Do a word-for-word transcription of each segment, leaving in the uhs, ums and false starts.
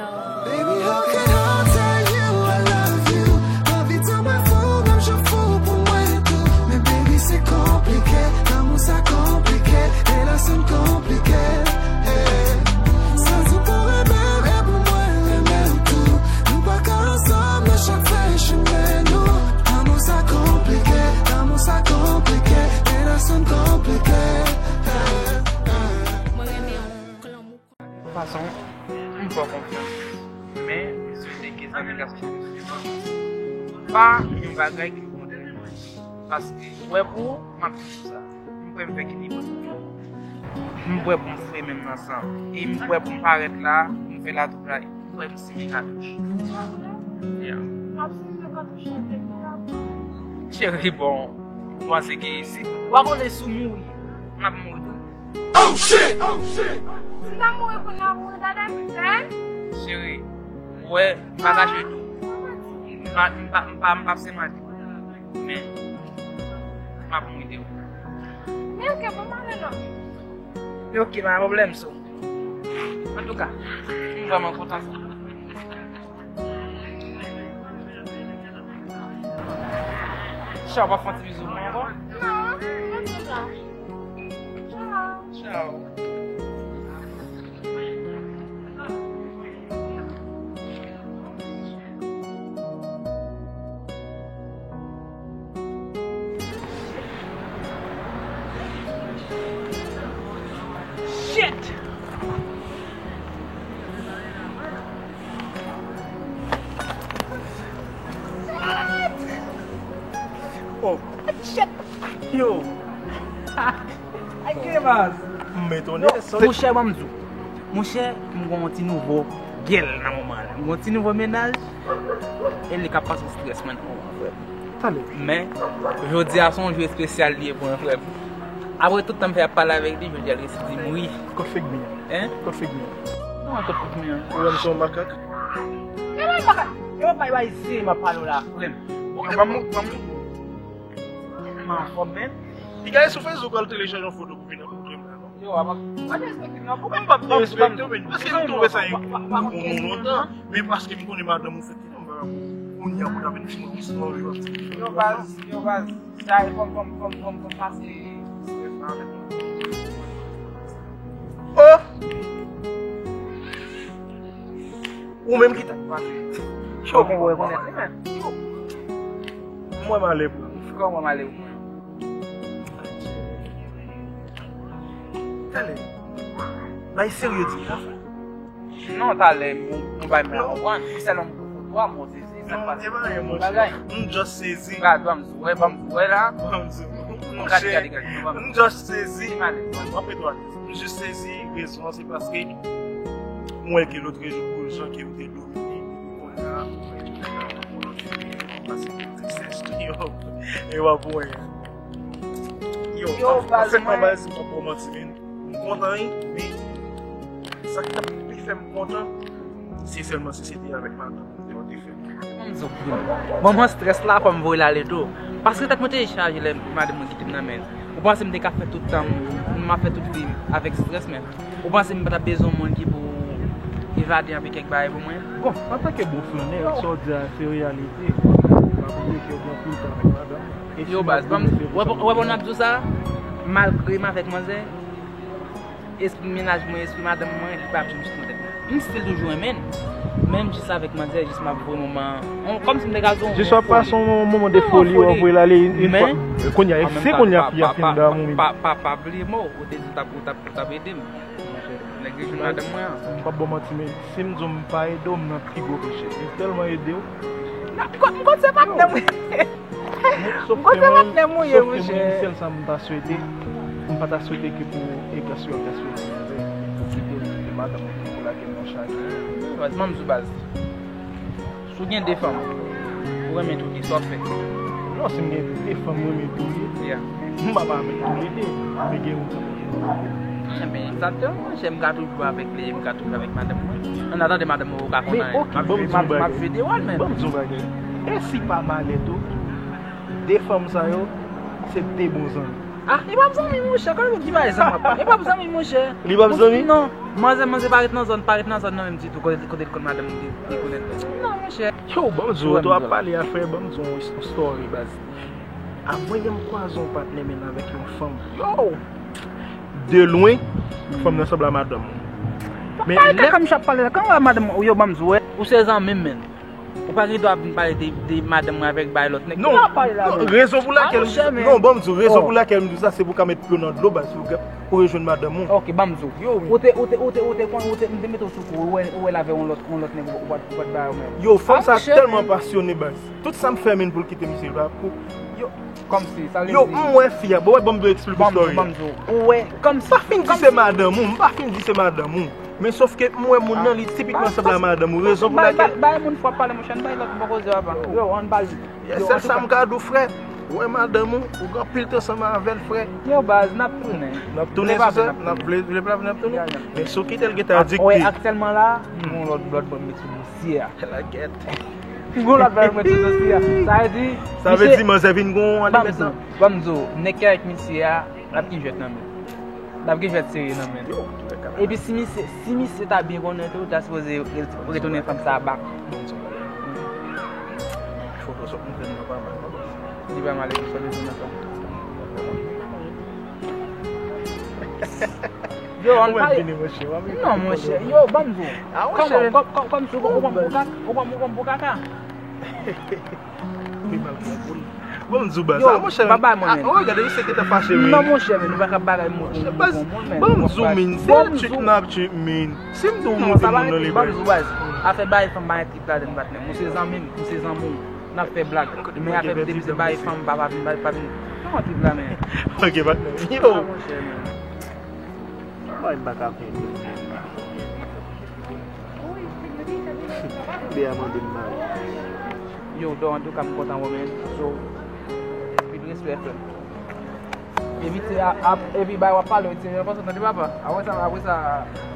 Baby, how can I tell you I love you? Anvi di w mwen fou, menm jan w fou pou mwen tou. Men baby, se konplike, lanmou sa konplike, relasyon n konplike. Hey. Santi w pou renmen m, e pou mwen renmen w tou. Nou pa ka ansanm nan chak fè chimen nou. Lanmou sa konplike, lanmou sa konplike, relasyon n konplike. Hey, hey. Mwen renmen yon lanmou. Fason, m fè w konfyans. Men, m swete ke zanmi gason yo pa yon bagay ki kontre mwen. Paske, wè pou ou, m ap di w sa. M kwè m fè ki pi bon. M kwè pou m foure men m nan san. E m kwè pou m parèt la, pou m fè latoublay. M kwè m simen katouch. Yeah. M ap simen katouch nan tèt la. Cheri, bon, ou panse ke si w pa konnen si w mouri, m ap mouri tou. Oh shit! Oh shit! Si m ta mouri kounye a, pou w ta dèm, dèm? Cheri, ou wè, m pa kache tou. M pa, m pa, m pa, m pa fè manti. Men, m ap mouri de ou. Men oke, bon, m ale non. Men oke, pa gen pwoblèm, so. Antouka, m vrèman kontan sa. Chaw, pa fè yon ti bizou pou mwen ankò? Non, mwen kontan. Chaw. Chaw. Shit! Oh. Shit! Yo! Ay, ke baz! M etone. Monchè, ban m di w. Monchè, m gen yon ti nouvo gèl nan moman la. M gen yon ti nouvo mennaj. E li k ap pase yon strès, man. Oh, frè m. Talè. Men, jodi a se yon jou espesyal li ye pou mwen, frè m. Apre tout tan m fè ap pale avèk li, jodi a l resi di m wi. Kot figi m? Hein? Kot figi m? Kòman kot figi m? Ou wè m se yon makak? E pa makak. E pa bay bay se m ap pale w la, frè m. Bon, e pa m, pa m. M anfòm, men. Piga sou Facebook, al telechaje yon foto pou vin rankontre m la, non? Yo, a pa, pa derespekte m, non. Poukò m p ap derespekte w, men? Paske m twouve sa yon gwo lontan, men paske m konnen madanm ou fèt, non, m pa pou kounye a pou ta vin di mwen istwa ou yo ap di. Yo, baz, yo, baz. Sa e fò m, fò m, fò m, fò m, fò m pase. Oh! Ou menm ki t ap pase. Yo, mwen rekonèt li, men. Mwen malè pou ou. Kòman malè pou mwen? Talè. Bay serye di la. Non, talè, m, m bay mwen konprann. Sèlman m fout dwa, m sezi, sa k pase? Non, e pa anyen, monchè. M just sezi. Gad, ban m sou, wè, ban m sou, wè la. Ban m sou. M gade, gade, gade. M just sezi. M just sezi rezon an, se paske m wè ke lòt jou pou jan ke ou te domine, kounye a, ou wè ke ou pase pou ti sèch, yo, e w ap wè. Yo, yo, an fèt, baz, mwen, baz, m p ap ba w manti, men, m kontan, wi, men sa k t ap pi fè m kontan, se sèlman si se te avèk madanm ou te fè. Ban m di w, manman strès la, fò m voye l ale tou. Paske tèt mwen te chaje lè madanm mwen kite m nan, men ou panse m te ka fè tout tan m, m ap fè tout vi m avèk strès, men ou panse m pa t ap bezwen yon moun ki pou evade anvi kèk bagay pou mwen? Bon, antanke bon flannè, sa w di a se reyalite. Pa bliye ke w gen anpil tan avèk madanm. Yo, baz, ban m, wè, wè, wè, bon, n ap di w sa, malgre m avèk manzè, espri mennaj mwen, espri madanm mwen, li p ap janm sot nan tèt mwen. M still toujou renmen l. Menm jis avèk manzè, jis m ap voye moman an. Kòmsi m te ka di w. Jis w ap pase yon moman de foli, w ap voye l ale, yon fwa. Kounye a, se kounye a fi a fin damou, men. Pa, pa, pa bliye mo, ou te di w t ap, ou t ap, ou t ap ede m. Nèg rejwenn madanm mwen an. M p ap ba w manti, men si m di w m pa ede w, m nan pi gwo peche. M tèlman ede w. M konn se patnè mwen. M konn se patnè mwen ye, monchè. Sèl sa m ta swete, m pa ta swete ke pou egas yo ta swete pou kite madanm ou pou lage m nan chak. Baz, ban m di w, baz. Si w gen de fanm, ou renmen tou de, sa w ap fè? Non, si m gen de fanm, m renmen tou de. Yeah. M pa pa renmen tou le de, men gen youn sa m renmen. Enben, egzakteman, monchè, m ka toujou avèk li, m ka toujou avèk madanm mwen. An atandan madanm mwen, ou ka konn anyen. Men, oke, ban m di w yon bagay. M ap jwe de wòl, men. Ban m di w yon bagay. E si pa malè tou, de fanm sa yo, se de bon zanmi. Ah, li p ap zanmi, monchè. Kòman ki bagay sa m ap pale? Li p ap zanmi, monchè. Li p ap zanmi? Non. Manzè, manzè pa ret nan zòn, pa ret nan zòn nan menm ditou, kote, kote l konn madanm li, li konn ret. Non, monchè. Yo, ban m di w, ou ap pale afè, ban m di w yon story, baz. Avanyè m kwaze yon patnè, men avèk yon fanm. Yo! De lwen, fanm nan sanble a madanm ou. Men lè kòm ch ap pale la, kòman madanm ou yo ban m di w, ou se zanmi m, men. Ou pa gen dwa vin pale de, de madanm mwen avèk bay lòt nèg. Non, non, rezon pou lakèl m di sa, non, ban m di w, rezon pou lakèl m di sa, se pou w ka met pye w nan dlo, baz, pou w ka, pou w rejwenn madanm ou. Ok, ban m di w. Yo, wi. Ou te, ou te, ou te, ou te konn, ou te, m te mete w sou kou, ou wè, ou wè l avè yon lòt, yon lòt nèg, ou pa t, ou pa t ba yo menm. Yo, fanm sa tèlman pasyone, baz. Tout sa m fè, men pou l kite misye, l pa pou, yo, kòmsi, sa vle di. Yo, m wè fi a, bon, wè, ban m eksplike w story a. Ban m di w, ou wè, kòmsi. M pa fin di se madanm ou, m pa fin di se madanm ou. Men sòf ke m wè moun nan, li tipikman sanble a madanm ou. Rezon pou lakèl. Bay, bay, bay moun fwa pale, monchè, n bay lòt bò koze a, pa. Yo, ann baz. Sèl sa m ka di w, frè. Ou wè madanm ou, ou gen anpil tan ansanm avè l, frè. Yo, baz, n ap tounen. N ap tounen, se sa? N ap vle, vle pa vle, n ap tounen. Men si w kite l gentan adikte. Wè, aktyèlman la, m gon lòt, lòt bò m met sou dosye a. Lagèt. M gon lòt bò m met sou dosye a. Sa vle di, sa vle di manzè vin gon alèt nan. Ban m di w, nèg ki avèk misye a, l ap gen jwèt nan men. L ap gen jwèt serye nan men. Epi si misye, si misye ta byen konnen tou, ta sipoze re-, retounen fanm sa a bak. Foto sot montre m nan pa mal, non, baz. Li pa mal epi sot montre m nan pa mal. Yo, ann pale. Non, monchè. Yo, ban m di w. Kòman, kòm, kòm, kòmsi ou konn pou kaka? Ou konn pou kaka? Wi, mal konprann. Bon, m di w baz. Yo, a, monchè, pa bay mwen menm. Gade, misye gentan fache, men. Non, monchè, men, nou pa ka bagay moun. Monchè, baz, ban m di w, men, se trip n ap trip, men. Si m di w monte moun nan li, baz. Ban m di w, baz. Afè bay fanm pa gen trip ladann, patnè. Ou se zanmi m, ou se zanmi w. N ap fè blag. Men afè de misye bay fanm, pa, pa vin, pa, pa vin. Kòman trip la, men? Ok, patnè. Yo. A, monchè, men. Mwen, m pa ka konprann. Bea mande m maryaj. Yo, Don, antouka, m kontan wè w, men. So, anpil respè, frè m. Epi, se a, a, epi, bay w ap pale, se yon fason, tande, papa. Apre sa, apre sa,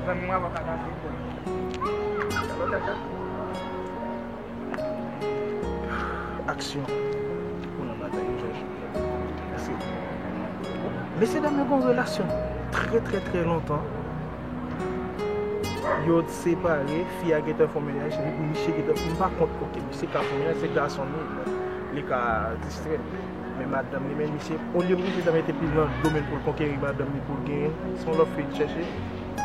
zanmi mwen ap kaka. Aksyon. Ou nan batay, yo chèche. Paske mesye dam yo gen yon relasyon trè, trè, trè lontan. Yo separe, fi a gentan fè yon mennaj, epi misye gentan, m pa kont, ok, misye ka fè yon mennaj, se gason li, li ka distrè. Men madanm li, men misye, olye pou misye ta mete pye l nan domèn pou l konkeri madanm li, pou l genyen, se yon lòt fi l chèche,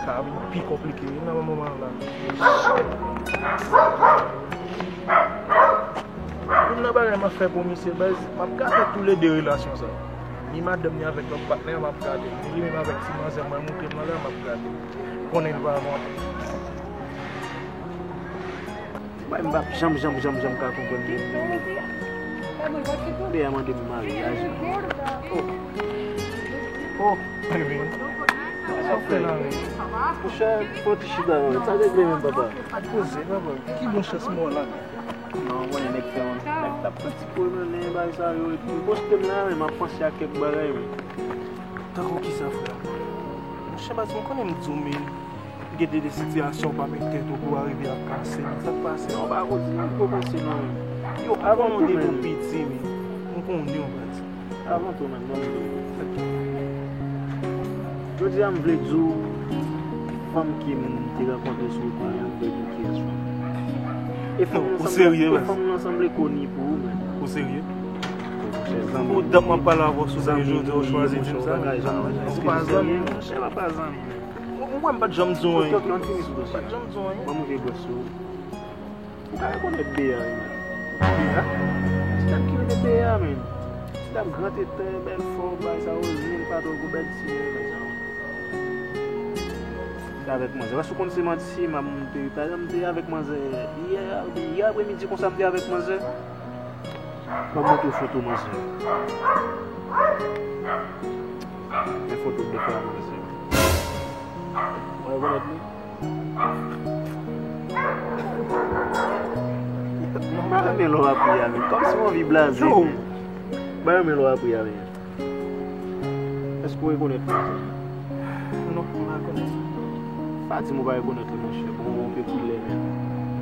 ka vin pi konplike wi nan moman la. Youn nan bagay m ap fè pou misye, baz, m ap gate toulede relasyon sa. Ni madanm ni avèk lòt patnè, m ap gate. Ni li menm avèk ti manzè mwen montre m nan la, m ap gate. Konnen l pa bon. Bay, m p ap janm, janm, janm, janm ka konprann moun nan. Bea mande m maryaj. Oh. Oh. Sa w fè la menm? Monchè, fè yon ti chita non. Sa regle menm, papa? Poze, papa. Ki bon chans mwen la? Non, w konnen nèg fè yon, nèg t ap fè ti pwomennen, bagay sa yo, epi m poste m la, men m ap panse ak kèk bagay, men. Tankou kisa, frè? Monchè, baz, m konnen m di w, men gen de, de sitiyasyon w pa met tèt ou pou w arive ap panse, men sa k pase? Non, pa koze, m ko panse non, men. Yo, m konnen w depi w piti, men. M konnen w, baz. Avan tou, men, ban m di w. Jodi a, m vle di w, fanm ke m te rankontre sou wout mwen an, m vle di w kiyès fanm. E fanm nan sanble, e fanm nan sanble koni pou ou, men. Ou serye? Ou dat m ap pale avè w sou sa, jodi a ou chwazi di m sa? Ou pa zanmi, monchè, m pa zanmi. Ou wè m pa t janm di w anyen. Ok, ok, ann fini sou dosye a. M pa t janm di w anyen. Ban m ouvri bwè sou ou. Ou ka rekonèt Bea wi, men. Bea? Ti dam ki rele Bea, men. Ti dam gran tete, bèl fòm, bagay sa yo, men li pa twò gwo, bèl ti nèg sa yo. Li avèk manzè. Èske ou konn se manti, m ap monte wi. Pa egzanp, m te avèk manzè yè, yè apremidi konsa, m te avèk manzè. M ap montre w foto manzè. Men foto m te fè a manzè. Ou rekonèt li? M pa renmen lè w ap ri a, men. Kòmsi w anvi blaze, men. M pa renmen lè w ap ri a, men. Èske w rekonèt li? Non, m pa rekonèt li. Pa di m ou pa rekonèt li, monchè. Bon, ou popilè, men.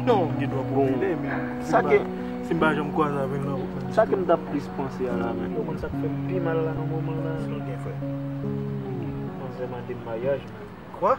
Non, m gen dwa popilè, men sa ke, si m pa janm kwaze avè l nan wout, men. Sa ke m t ap plis panse a la, men. Ou konn sa k fè m pi mal la nan moman la? Sa w gen, frè? Manzè mande m maryaj, men. Kwa?